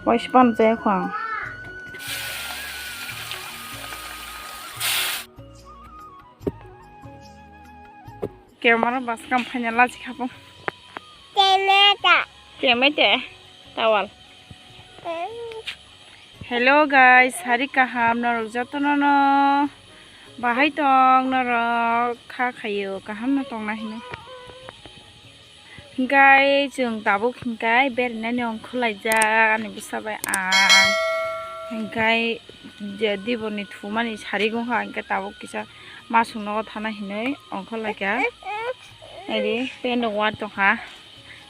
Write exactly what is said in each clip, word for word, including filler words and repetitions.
Waisa pano chaya kho ang. Camera bwskang phaina lachi kha bo. Kemeta. Kemete. Towel. Hello guys, sari kaham norok jotono no bahai tong norok kha khayo kaham no tongna hino. Hinkhe chwng tabuk hinkhe berinani ongkhorlaijak ani bwsa bai ang. Hinkhe je diboni thumani sari gongkha hinkhe tabuk kisa masuk nogo thana hinwi ongkhorlaikha. Eri pant rok watongkha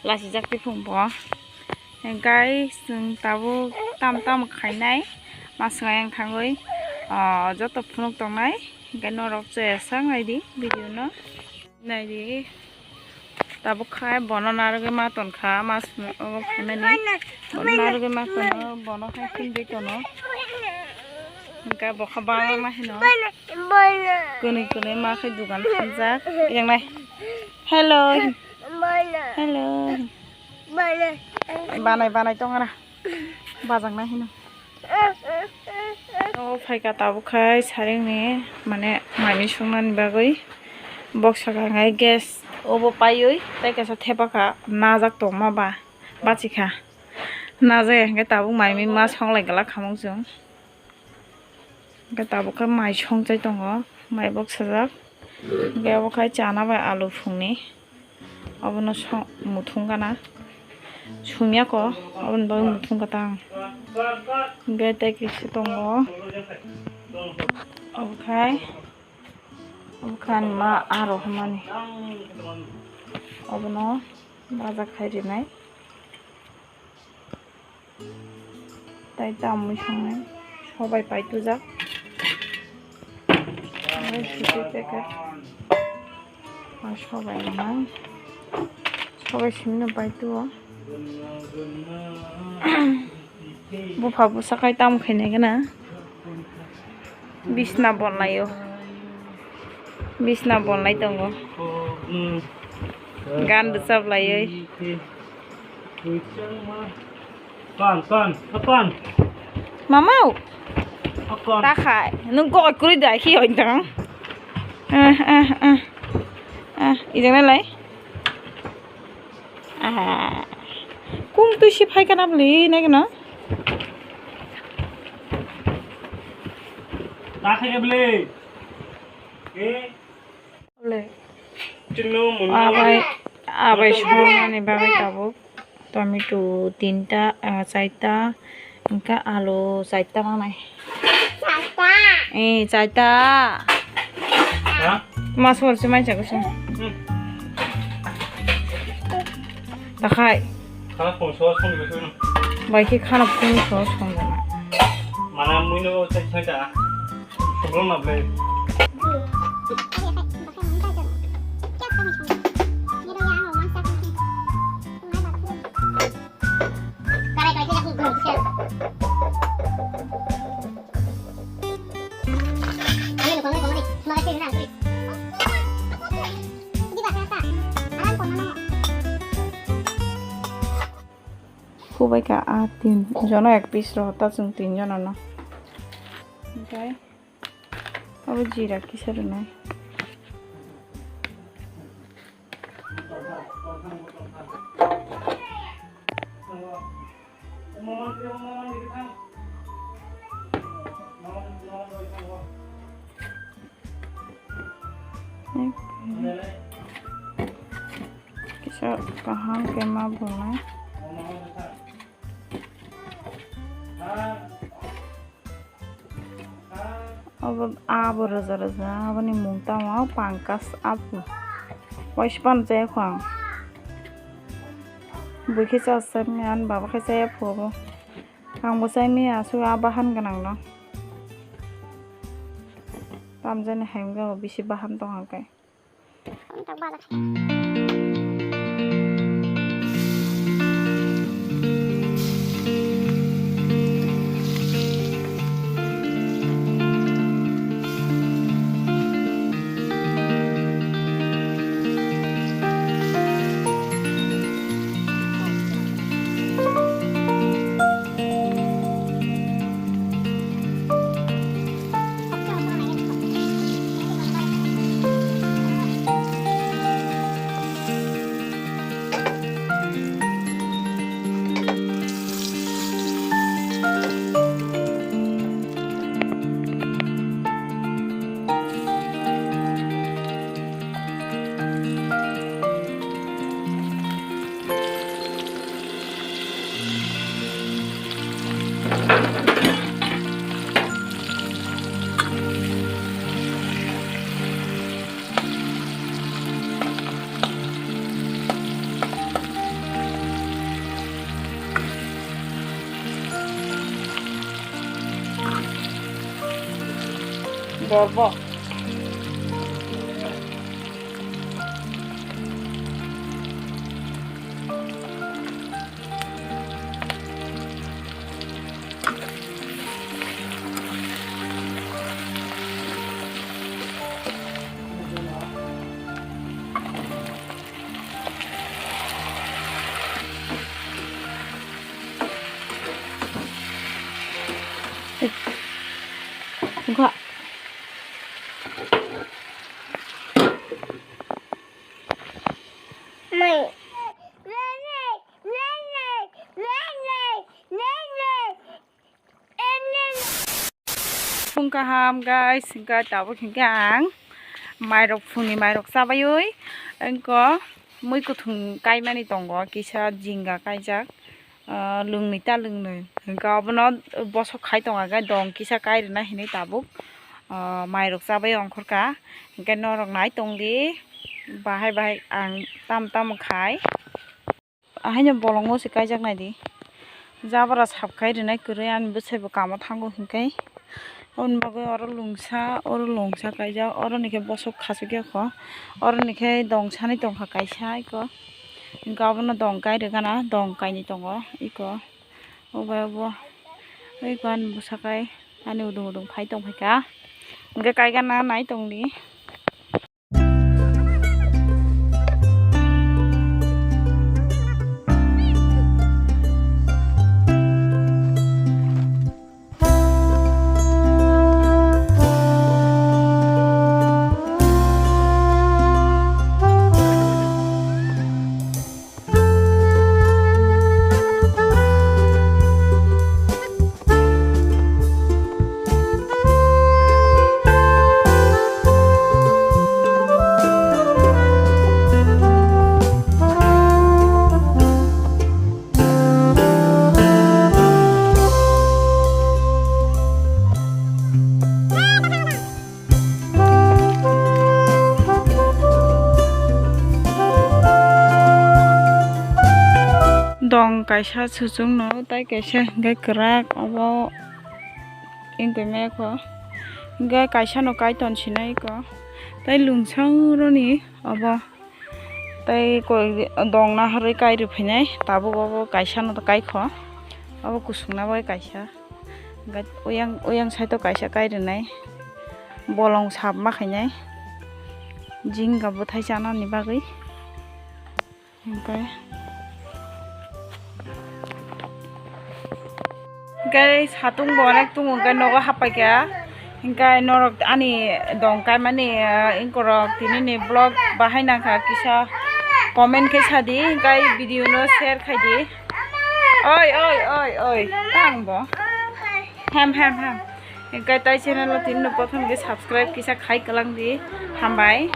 lasijak tiphung bo. Hinkhe chwng tabuk tam tam khainai masuk ayang thangwi, ah, joto phunuk tongnai hinkhe norok chaya sak naidi video no. Naidi, tabuk khai bono narwgwi ma tonkha, mas obo phaimani. Bono narwgwi ma tono, bono khai philbi tono. Hinkhe bokha bangma hino. Kwnwi kwnwi ma khai dugan thangjak. Yang nai. Hello. Hello. Banai banai tongana. Bajak nai hino. O phaikha tabuk khai saringni mane mai mui sungnani bagwi boksa kha nai gas obo paiwi tei kaisa thepakha najak tongma ba bachikha najak hinkhe tabuk mai mui ma songlai glak khamung chwng hinkhe tabuk khe mai songchai tongo mai boksajak hinkhe obo khai chana bai alu phungni. Obono muthung gana sumya ko, oboni bagwi muthung gana ang. Hinkhe tei kisa tongo, obo khai, obo khai ani ma aro hwnmani, obono baja khai rinai. Tai tamwi sangnai sobai paitujak. Omo suti packet. Sobai nang. Sobai simino paituo. Bupha bwsa khai tamo khainai gana. Bisna bonlaio. Bisna bonlai tongo. Gan rwchap laiwi. Pan, pan, a pan. Mamau. A pan. Ta khai. Nung kok kuri dai khi hoi dang. Ah, ah, ah. Ah, ijang nai lai. Ah. Kum tu si phai kana beli nai kana. Ta khai beli. Eh. Abai, abai songmani bagwi tabuk tomato tinta, ah, chaita, hwnkhe alu chaita manai. Eh, chaita. Ha? Mas hor se mai chago se. Hmm. Takhai. Khana phung so song de song. Bai khe khana phung so song de. Mana mui no chai chai ta. Song na ble. Kubai ka a tin jono ek piece ro ta chwng tin jono no. Oke. Abo jira kisa rwnai. Kisa kaham khe ma bunai. Obo abo rwja rwja, aboni mung tamo Pankaj Apu. Waisa phano chaya kho ang. Bui khe chasai manya, ani baba khe chaya phu obo. Ang bo chai manya, aswk a bahan gwnang no. Tamjani hai wngkha bo bisi bahan tong khe. Dorbo. Wngkha. Phung kaham guys, hingkha tabuk hingkha ang mairok, phungni mairok chabaiwi, wngkha mui kuthung kaimani tongo, kisa jinga kaijak, ah, lwngni ta lwngni, hingkha obono bosok khai tongo, dong kisa kai rwna hinwi tabuk, ah, mairok chabai ongkhorkha, hingkhe norok nai tongdi, bahai bahai ang tamo tamo khai. Ahaino bolongo se kaijak naidi. Jabra sap khai rinai kwrwi ani bwsai bo kamo thango hinkai. Oboni bagwi oro lungsa, oro lungsa kaijak, oro ni khe bosok khachukya kho. Oro ni khe dong sanai tongkha kaisa iko. Hinkhe obono dong kai rwgana, dong kainwi tongo iko. Obo bai obo iko ani bwsakai ani udung udung phai tongphaikha. Hinkhe kaigana nai tongdi. Dong kaisa suchung no, tai kaisa hingke kwrak obo wngtongmaya kho, hingke kaisa no kaiton sinai kho, tai lungsang roni obo. Tei koi dong nahorwi kai rwphainai, tabuk obo kaisa no kaikho, obo kusungna bai kaisa, hwnkhe oyang, oyang side o kaisa kai rwnai, bolong sap ma khainai, jinga bwthai chanani bagwi, hwnkhe. Hingke satung bo onek tongo, hingke nogo happaikha. Hingke norok ani dong kaimani, ah, ingkorok tinini vlog bahai nangkha, kisa comment khe sadi, hingke video no share khaidi. Oi, oi, oi, oi, tang bo. Ham, ham, ham. Hingke tai channel o tinino prothom khe subscribe kisa khai kwlangdi. Hambai.